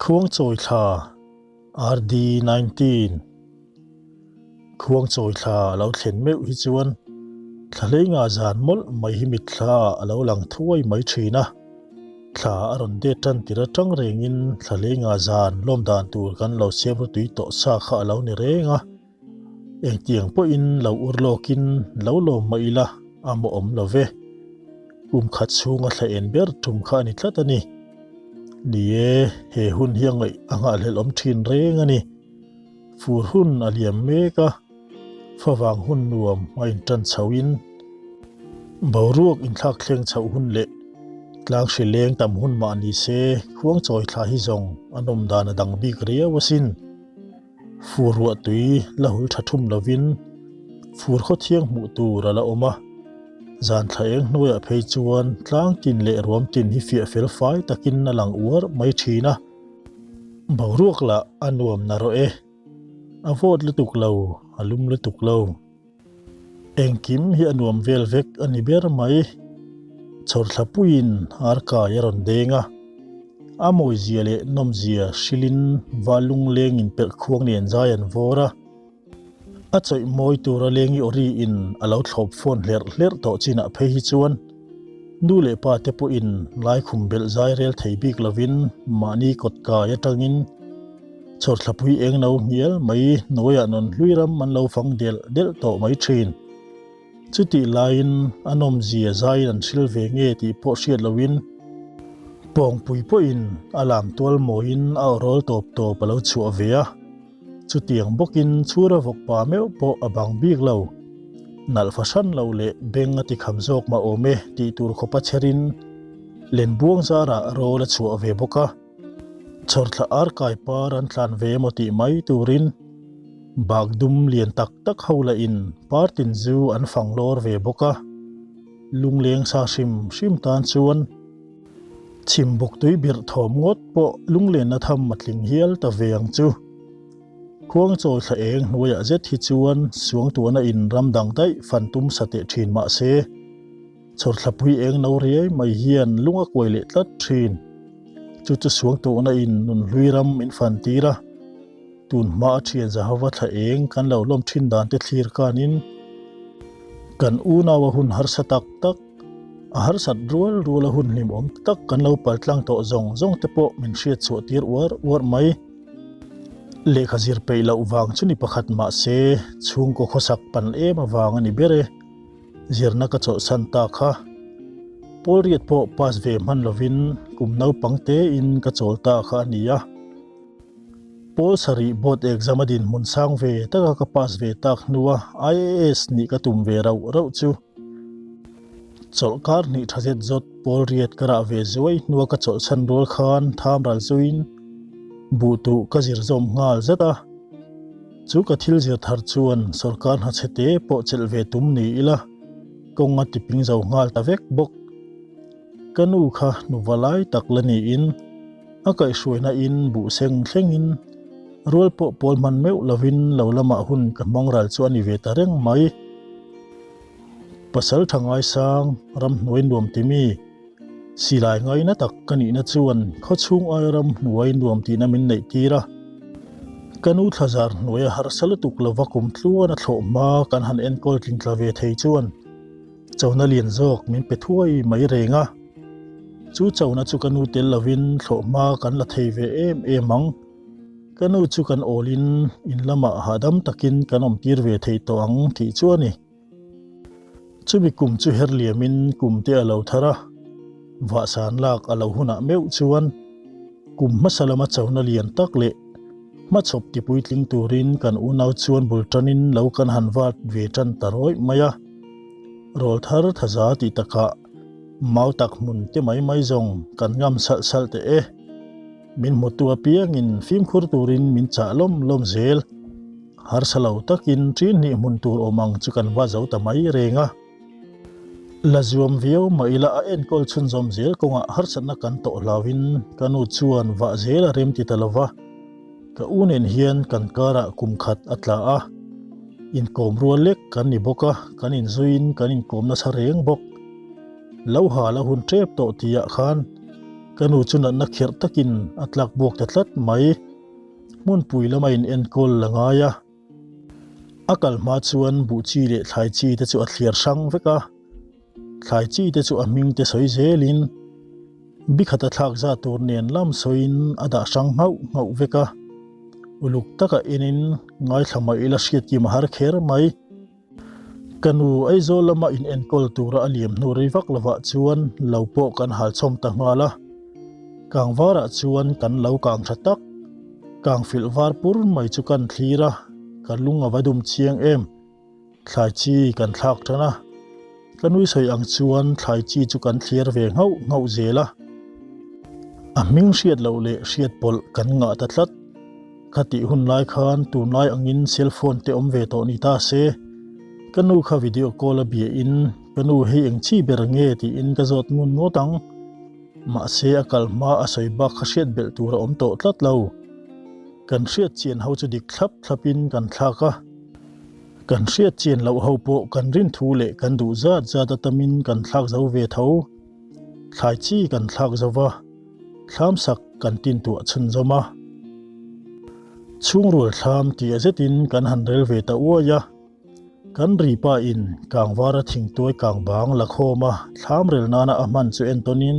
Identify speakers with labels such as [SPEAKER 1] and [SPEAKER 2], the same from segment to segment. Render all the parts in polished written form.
[SPEAKER 1] Khuangchawi thla, RD 19. Khuangchawi thla a lo thlen meuh hi chuan thla hleinga zan mawlh mai hi mitthla a lo lang thuai mai thin a. Thla a rawn det tan tir atang rengin thla hleinga zan lawm dan tur kan lo siam rutui tawh sa kha a lo ni reng a. Engtiang pawhin lo ur lawkin lo lawm mah ila a mawhawm lo ve. Kum khat chhunga thla en ber tum kha a ni tlat a ni. Ni e, he hun hi a ngaih a nghahhlelh awm thin reng a ni. Fur hun a liam mek a, favang hun nuam a intan chhoin boruak inthlak thleng chhoh hun leh tlang hri leng tam hun mah ni se khuangchawi thla hi zawng a nawm dan a dang bik riau asin. Fur ruah tui la hul tha thum lovin fur khaw thiang hmuh tur a la awm a, zan thla eng hnuaiah phei chuan tlang tin leh ruam tin hi fiah fel fai takin a lang uar mai thin a, boruak lah a nuam na rawh e, a vawt lutuk lo, a lum lutuk lo. Engkim hi a nuam vel vek a ni ber mai. Chhawrthla puiin arkai a rawn deng a, a mawizia leh nawmzia hrilhin val lunglengin pelh khuang nen zai an vawr a. A chawih mawi tura lengi awriin a lo thlawp fawn hlerh hlerh tawh chinah phei hi chuan nu leh pa te pawhin laikhum belh zai rel thei bik lovin mahni kawt kai atangin Chhawrthlapui eng no hnial mai hnuaiah nawn hlui ram an lo fang delh delh tawh mai thin. Chutih laiin a nawmzia zaiin an hril ve nge tih pawh hriat loin Pawngpui pawhin a lam tual mawiin a awrawl tawp tawp a lo chhuah ve a. Chutiang bawkin chhura vawkpa meuh pawh a bang bik lo. Nalh fahran lo leh beng a tikham zawk mah awm e tih tur khawpa chherin Lenbuang zarah rawl a chhuah ve bawk a. Chhawrthla arkai par an tlan ve emaw tih mai turin bak dum lian tak tak ho lahin par tin zu an fang lawr ve bawk a, lungleng sa hrim hrim tan chuan chhim buk tui birh thawm ngawt pawh lunglenna tham a tling hial ta ve ang chu. Khuangchawi thla eng hnuaiah zet hi chuan suangtuahna in ram dang daih fan tum sa teh thin mah se, Chhawrthlapui eng no riai mai hian lung a kuai leh tlat thin. Chu chu suangtuahna in nunhlui ram min fan tir a. Tun hma a thian Zahava thla eng kan lo lawm thin dan te thlir kanin kan unau a hun harsa tak tak, a harsat rual rual a hun hlimawm tak kan lo paltlang tawh zawng zawng te pawh min hriat chhuah tir uar uar mai. Lehkha zir peih loh vang chu ni pakhat mahse chhungkaw khawsak pan em avang a ni ber e. Zirna ka chawlhsan ta kha. Pawl riat pawh pass ve hman lovin kum naupang tein ka chawl ta kha a ni a. Pawl sarih board exam a dinhmun sang ve taka ka pass ve tak hnua IAS nih ka tum ve rauh rauh chu. Chawlhkar hnih tha zet zawt pawl riat ka rah ve zuai hnua ka chawlhsan rual khan tham ral zuiin buh tuh ka zir zawm nghal zet a. Chu ka thil zir thar chuan sorkar hnachhe te pawh chelh ve tum ni ila, kawng a tiping zo nghal ta vek bawk. Ka nu kha nuva lai tak la niin a kaihhruaina in buh seng thlengin rual pawh pawl hman meuh lovin lo lamah hun ka hmang ral chu a ni ve ta reng mai. Pasal tha ngaisang ramhnuai nuam timi Silai ngaina tak ka nihna chuan khawchhung aia ram hnuai nuam tihna min neih tir a. Ka nu thlazar hnuaia harsa lutuk lova kum tluan a thlawh hma kan han enkawl tlingtla ve thei chuan chona lian zawk min pe thuai mai reng a. Chu chona chu ka nu tel lovin thlawh hma kan la thei ve em em ang. Ka nu chu kan awlin in lamah hahdam takin kan awm tir ve thei tawh ang tih chu a ni. Chumi kum chu her liamin kum te a lo thar a, vahsan lak a lo hunah meuh chuan kum hmasa lama chona lian tak leh hmachhawp tipuitling turin kan unau chuan bul tanin lo kan han vat ve tan ta rawih mai a. Rawl thar thaza tih takah mau tak hmun te mai mai zawng kan ngam salh salh teh e. Min hmutu apiangin fimkhur turin min chah lawm lawm zel. Harsa lo takin ṭin hnih hmun tur awm ang chu kan va zo ta mai reng a. La zuam viau mah ila a enkawl chhunzawm zel kawngah harsatna kan tawh hlauhin ka nu chuan vah zel a rem ti ta lo va. Ka u nen hian kan karah kum khat a tla a, inkawm rual lek kan ni bawk a, kan inzuiin kan inkawm nasa reng bawk. Lo hal a hun ṭep tawh tihah khan. Ka nu chu natna kherh takin a tlak buak ta tlat mai. Hmunpui lama in enkawl la ngai a. A kal hma chuan buh chi leh thlai chi te chu a thliar hrang vek a. Thlai chi te chu a hming te sawi zelin bikhata thlak zat tur nen lam sawiin a dah hrang nghauh nghauh vek a. Uluk taka enin ngaithla mai ila hriat kim a har kher mai. Ka nu Aizawl lama in enkawl tura a liam hnu rei vak lovah chuan lo pawh kan hal chhawm ta nghal a. Kang varah chuan kan lo kang tha tak. Kang filh var pur mai chu kan thlir a, ka lung a va dum chiang em. Thlai chi kan thlak tan a, ka nui sawi ang chuan thlai chi chu kan thliar ve nghauh nghauh zel a. A hming hriat loh leh hriat pawlh kan ngah ta tlat. Ka tih hun lai khan tunlai angin cell phone te awm ve tawh ni ta se, ka nu kha video call a bia in ka nu hei eng chi ber nge tiin ka zawt ngun ngawt ang. Mahse a kal hma a sawi bak kha hriat belh tur a awm tawh tlat lo. Kan hriat chian ho chu dik thlap thlap in kan thlak a. Kan hriat chian loh ho pawh kan rin thu leh kan duh zat zat a tamin kan thlak zo ve tho. Thlai chi kan thlak zo va, thlam sak kan tin tuah chhunzawm a. Chhungrual thlam tih a zetin kan han rel ve ta uai a. Kan ri pa in kangvara thingtuai kangbang la khawm a thlam rel nana a hman chu entawnin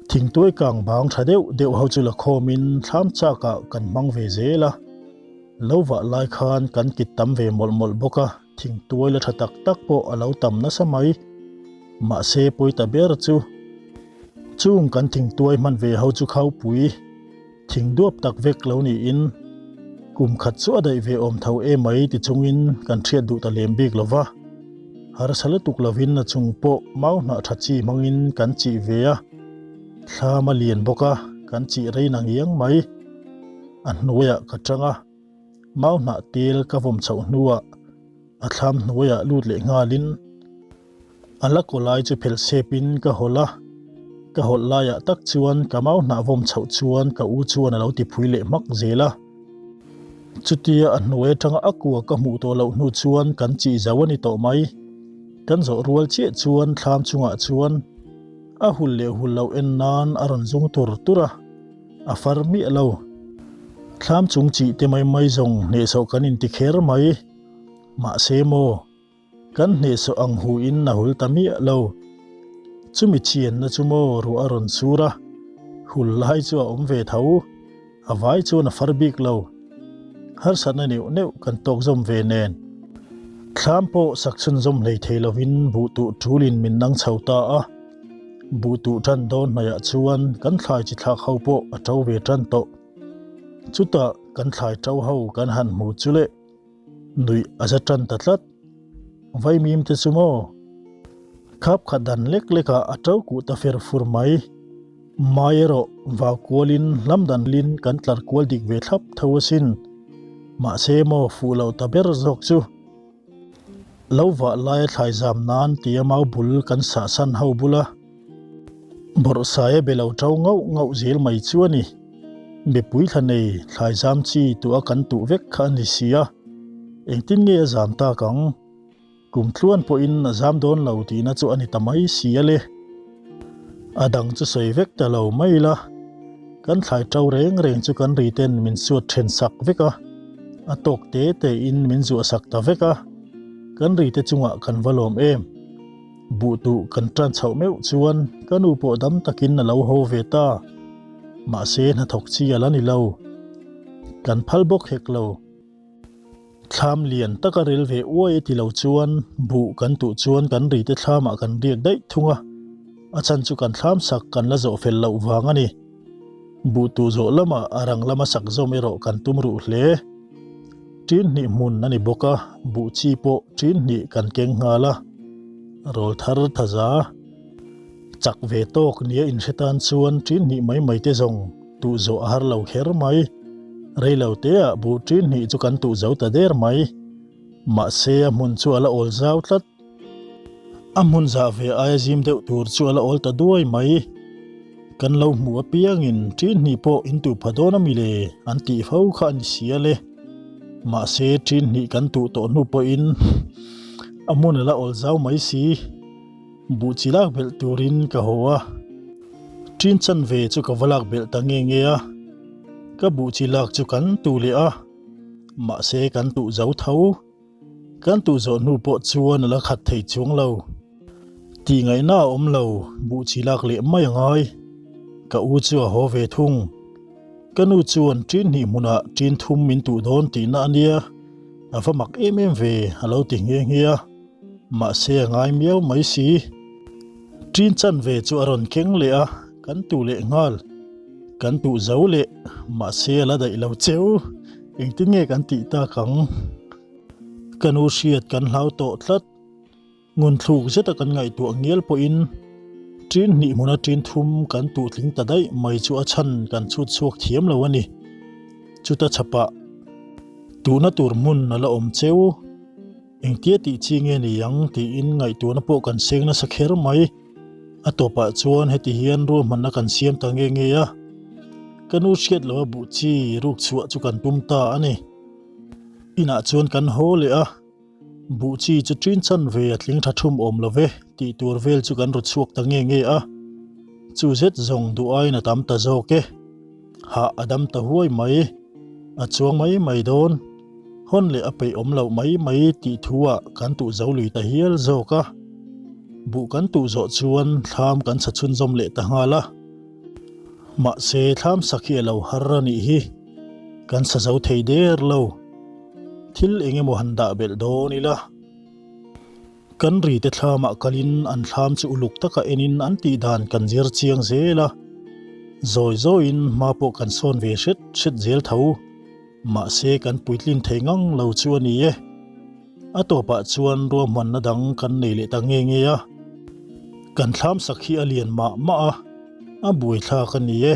[SPEAKER 1] thingtuai kangbang tha deuh deuh ho chu la khawmin thlam chakah kan hmang ve zel a. Lo vah lai khan kan kit tam ve mawlh mawlh bawk a, thingtuai la tha tak tak pawh a lo tam nasa mai. Mahse pawi ta ber chu chung kan thingtuai hman ve ho chu khaupui thing duap tak vek lo niin kum khat chu a daih ve awm tho emai ti chungin kan hriat duh ta lem bik lo va. Harsa lutuk lovin a chung pawh mau hnah tha chi hmangin kan chih ve a, thlam a lian bawk a, kan chih rei na ngiang mai. A hnuaiah ka tang a, mau hnah tel ka vawm chhoh hnuah a thlam hnuaiah lut leh nghalin a la kaw lai chu phelh sepin ka hawlh a, ka hawlh laiah tak chuan ka mau hnah vawm chhoh chuan ka u chuan a lo ti phui leh hmak zel a. Chutia a hnuai atanga a kua ka hmuh tawh loh hnu chuan kan chih zo a ni tawh mai. Kan zawh rual chiah chuan thlam chungah chuan a hul leh hul loh en nan a rawn zung tur tur a. A far miah lo. Thlam chung chih te mai mai zawng hnehsawh kan inti kher mai. Mahse maw, kan hnehsawh ang hu in a hul ta miah lo. Chumi chianna chu maw ruah a rawn sur a, hul lai chu a awm ve tho. A vai chuan a far bik lo. Harsatna neuh neuh kan tawk zawm ve nen. Thlam pawh sak chhunzawm hlei thei lovin buh tuh ṭulin min nang chho ta a. Buh tuh ṭan dawn hnaihah chuan kan thlai chi thlak ho pawh a ṭo ve ṭan tawh. Chutah kan thlai ṭo ho kan han hmu chu le nuih a za ṭan ta tlat. Vaimim te chu maw? Khap khat dan lek lekah a ṭo kuh ta fer fur mai. Mai erawh vau kualin hlam dan lin kan tlar kual dik ve thlap tho asin. Mahse maw fuh loh ta ber zawk chu. Lo vah laia thlai zam nan tia mau bul kan sah san ho bula bawrhsaia be lo ṭo ngauh ngauh zel mai chu a ni. Mipui thla nei thlai zam chi tuah kan tuh vek kha a ni si a, engtin nge a zam tak ang? Kum tluan pawhin a zam dawn lo tihna chu a ni ta mai si a le. A dang chu sawi vek ta lo mai la, kan thlai ṭo reng reng chu kan ri ten min suat ṭhen sak vek a, a tawk te te in min zuah sak ta vek a, kan ri te chungah kan va lawm em. Buh tuh kan ṭan chhoh meuh chuan ka nu pawh dam takin a lo haw ve ta. Mahse hnathawk chi a la ni lo. Kan phal bawk hek lo. Thlam lian taka rel ve uai a ti lo chuan buh kan tuh chuan kan rite thlamah kan riak daih thung a, a chhan chu kan thlam sak kan la zawh fel loh vang a ni. Buh tuh zawh lamah a rang lama sak zawm erawh kan tum ruh hle. Ṭin hnih hmun a ni bawk a, buh chi pawh ṭin hnih kan keng nghal a, rawl thar thaza chak ve tawk nia inhre tan chuan ṭin hnih mai mai te zawng tuh zawh a har lo kher mai. Rei lo teah buh ṭin hnih chu kan tuh zo ta der mai. Mahse a hmun chu a la awl zau tlat. A hmun zah ve aia zim deuh tur chu a la awl ta duai mai. Kan lo hmuh apiangin ṭin hnih pawh in tuh pha dawn a mi le an tih fo kha a ni si a le. Mahse ṭin hnih kan tuh tawh hnu pawhin a hmun a la awl zau mai si. Buh chi lak belh turin ka haw a. Ṭin chanve chu ka va lak belh ta nge nge a, ka buh chi lak chu kan tuh leh a, mahse kan tuh zo tho. Kan tuh zawh hnu pawh chuan a la khat thei chuang lo. Tih ngaihna a awm lo, buh chi lak leh mai a ngai. Ka u chu a haw ve thung. Ka nu chuan ṭin hnih hmunah ṭin thum min tuh dawn tihna a nia, a va mak em em ve a lo ti nghe nghe a. Mahse a ngai miau mai si. Ṭin chanve chu a rawn keng leh a, kan tuh leh nghal. Kan tuh zo leh, mahse a la daih lo cheu. Engtin nge kan tih tak ang? Ka nu hriat kan hlau tawh tlat. Ngun thluk zeta kan ngaihtuah ngial pawhin ṭin hnih hmuna ṭin thum kan tuh tling ta daih mai chu a chhan kan chhut chhuak thiam lo a ni. Chuta chhapah tuhna tur hmun a la awm cheu. Engtia tih chi nge ni ang tiin ngaihtuahna pawh kan seng nasa kher mai. A tawpah chuan heti hian ruahmanna kan siam ta nge nge a, ka nu hriat loha buh chi ruk chhuah chu kan tum ta a ni. Inah chuan kan haw leh a, buh chi chu ṭin chan ve a tling ṭha ṭhum awm lo ve tih tur vel chu kan ru chhuak ta nge nge a, chu zet zawng duh aiin a tam ta zawk e. Hah a dam ta huai mai, a chuang mai mai dawn. Hawn leh a peih awm loh mai mai tih thu ah kan tuh zo lui ta hial zawk a. Buh kan tuh zawh chuan thlam kan sa chhunzawm leh ta nghal a. Mahse thlam sak hi a lo har a nih hi. Kan sa zo thei der lo. Thil eng emaw han dah belh dawn ila. Kan rite thlamah kalin an thlam chu uluk taka enin an tih dan kan zir chiang zel a. Zawi zawiin hma pawh kan sawn ve hret hret zel tho. Mahse kan puitlin thei ngang lo chu a ni e. A tawpah chuan ruahmanna dang kan nei leh ta nge nge a. Kan thlam sak hi a lian mah mah a, a buaithlak a ni e.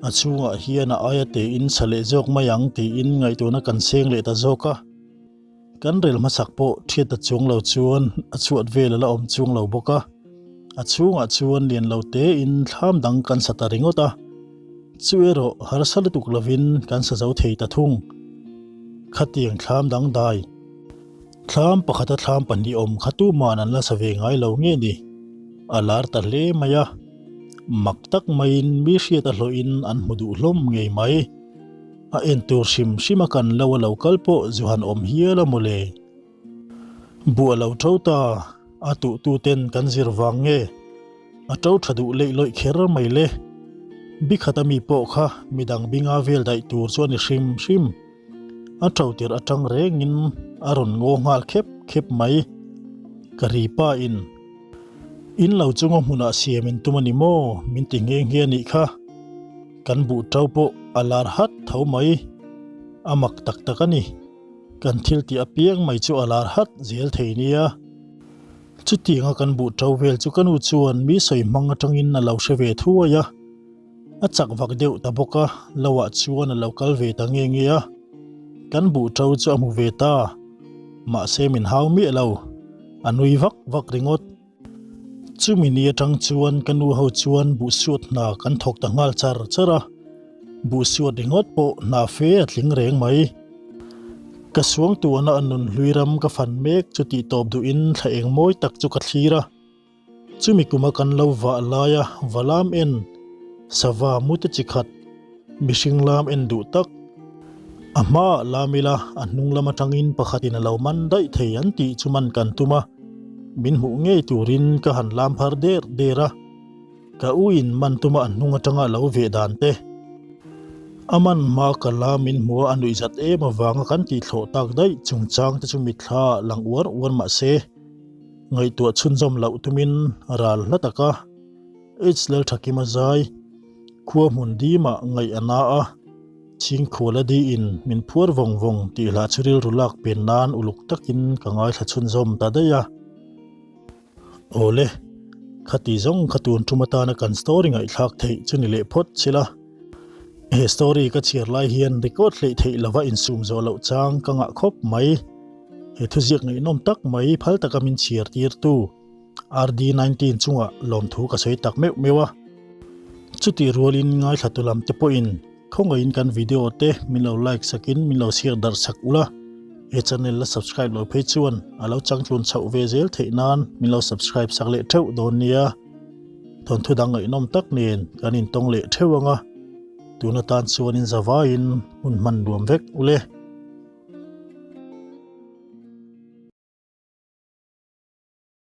[SPEAKER 1] A chhungah hian a aia tein sa leh zawk mai ang tiin ngaihtuahna kan seng leh ta zawk a. Kan rel hmasak pawh thiat ta chuang lo chuan a chhuat vel a la awm chuang lo bawk a, a chhungah chuan lian lo tein thlam dang kan sa ta ringawt a, chu erawh harsa lutuk lovin kan sa zo thei ta thung. Khatiang thlam dang dai, thlam pakhata thlam pahnih awm kha tuman an la sa ve ngai lo nge ni? A lar ta hle mai a, mak tak maiin mi hriat a hlawhin an hmu duh hlawm ngei mai. A en tur hrim hrim a kan lo a lo kal pawh zu han awm hial a mawle. Buh a lo to ta, a tuh tu ten kan zir vang nge? A to tha duh leih lawih kher mai le. Bi khat a mi pawh kha midang binga vel daih tur chu a ni hrim hrim. A to tirh atang rengin a rawn ngaw nghal khep khep mai. Ka ri pa in. In lo chunga hmunah siam in tum a ni maw? Min ti nghe nghe a nih kha. Kan buh ṭo pawh a lar hat tho mai. A mak tak tak a ni. Kan thil tih apiang mai chu a lar hat zel thei nia. Chutianga kan buh ṭo vel chu ka nu chuan mi sawi hmang aṭangin a lo hre ve thuai a. A chak vak deuh ta bawk a, loah chuan a lo kal ve ta nge nge a. Kan buh ṭo chu a hmu ve ta. Mahse min hau miah lo. A nui vak vak ringawt. Chumi ni atang chuan ka nu ho chuan buhsuat hna kan thawk ta nghal char char a, buhsuat ringawt pawh hna fe a tling reng mai. Ka suangtuahna a nun hlui ram ka fan mek chu tih tawp duhin thla eng mawi tak chu ka thlir a. Chumi kuma kan lo vah laia va lam en, sava mute chi khat, mihring lam en duh tak, a hmaah lam ila a hnung lam atangin pakhatin a lo man daih thei an tih chu man kan tum a, min hmuh ngei turin ka han lam phar der der a, ka u in man tuma a hnung atanga a lo veh dan te. A man hma ka la min hmu a, a nuihzat em avanga kan tih thlawh tak daih chungchang te chu mitthla ah lang uar uar mah se. Ngaihtuah chhunzawm loh tumin ral hla taka H Lalthakima zai khua hmun dimah ngaih a na a, Chhingkhuala diin min phuar vawng vawng tih hlah chu rilru lak pen nan uluk takin ka ngaithla chhunzawm ta daih a. Awle, khati zawng kha tun tum atana kan story ngaihthlak theih chu ni leh phawt chila. He story ka chhiar lai hian record hleih theih lova insum zawh loh chang ka ngah khawp mai. He thuziak ngaihnawm tak mai phal taka min chhiar tirtu RD 19 chungah lawmthu ka sawi tak meuh meuh a. Chutih rualin ngaithlatu lam te pawhin khawngaihin kan video te min lo like sakin min lo share darh sak ula, he channel la subscribe lo phei chuan a lo changtlun chhoh ve zel theih nan min lo subscribe sak leh theuh dawn nia. Thawnthu dang ngaihnawm tak nen kan intawng leh theuh ang a, tun atan chuan in zavaiin hun hman nuam vek ule.